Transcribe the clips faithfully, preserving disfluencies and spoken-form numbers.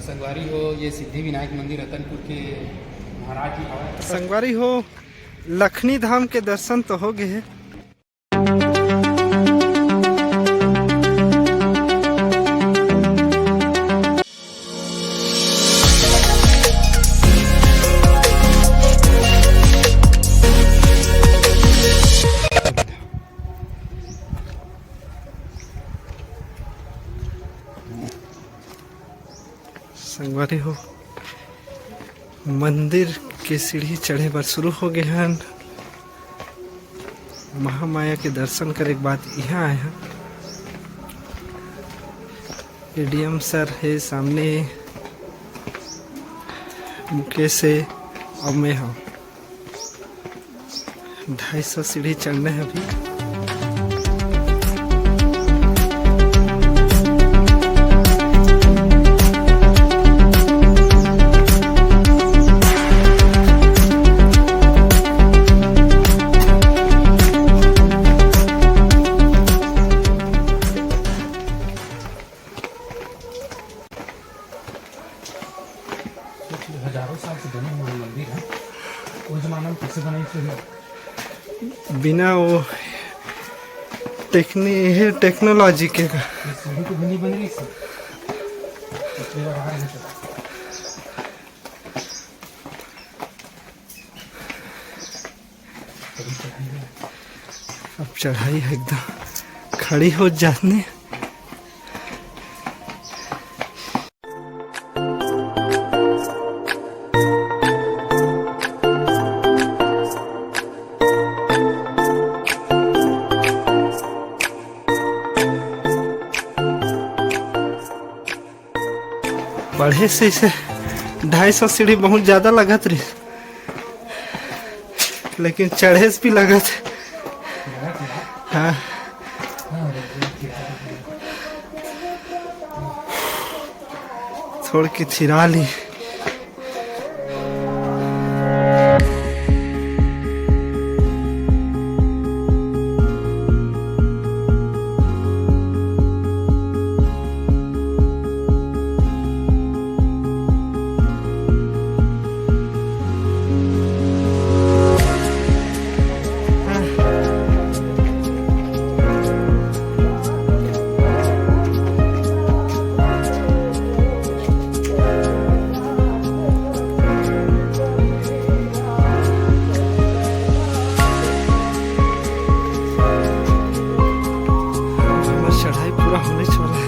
संगवारी हो, ये सिद्धि विनायक मंदिर रतनपुर के महाराज जी हवय। संगवारी हो, लखनी धाम के दर्शन तो हो गए हे। संगवारी हो, मंदिर के सीढ़ी चढ़े बर शुरू हो गए हन। महामाया के दर्शन करे के बाद यहाँ आए हन। एडीएम सर हे सामने, मुकेश हे, अउ मैं हूँ। ढाई सौ सीढ़ी चढ़ना है अभी। हजारों साल से बने हुए मंदिर हैं। वो जमाना में कैसे बने थे? बिना वो टेक्नी-, ये टेक्नोलॉजी के का। ये सीढ़ी तो बनी बन रही थी। पिछली बार आ रहे थे। अब चढ़ाई है एकदम खड़ी हो जाने। पढ़े से इसे ढाई सौ सीढ़ी बहुत ज्यादा लगत रही, लेकिन चढ़े से भी लगत। हाँ, थोड़ के थिरा ली। हमार चढ़ाई पूरा होने वाला है।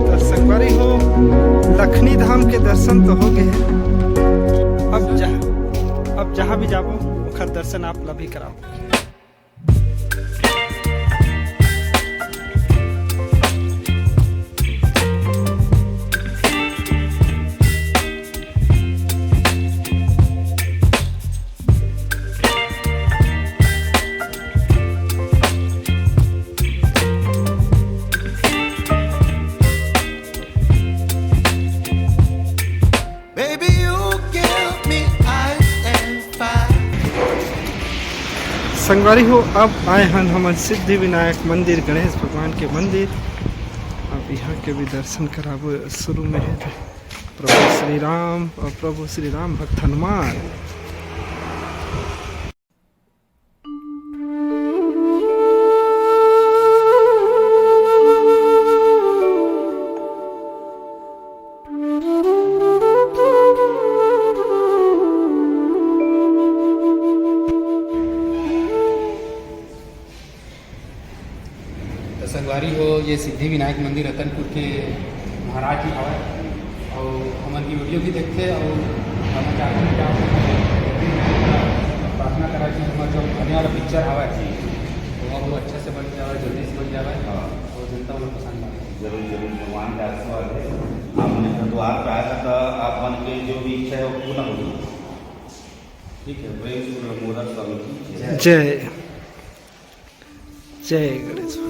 तो संगवारी हो, लखनी धाम के दर्शन तो हो गए हैं। अब जहाँ, अब जहाँ भी जाबो, ओखर दर्शन आप ला भी कराओ। Baby, you give me ice and fire। संगवारी हो, अब आए हन हमन सिद्धि विनायक मंदिर, गणेश भगवान के मंदिर। अब यहाँ के भी दर्शन कराबो। शुरू में है प्रभु श्री राम और प्रभु श्री राम भक्त हनुमान। तो संगवारी हो, ये सिद्धि विनायक मंदिर रतनपुर के महाराज जी हवय, और हमन की वीडियो भी देखते, और हमन चाहते हैं कि आप प्रार्थना करा कि हमारा जो आने वाला पिक्चर हवय, तो वो जल्दी से बन जावे। हाँ। और जनता मन पसंद आवे। जरूर, जरूर, भगवान का आशीर्वाद है। आप मन के द्वार पे आएगा तो आप मन के जो भी इच्छा है वो पूर्ण होगी। ठीक है, प्रेम से बोलो, मोदक स्वामी की जय। जय। जय गणेश।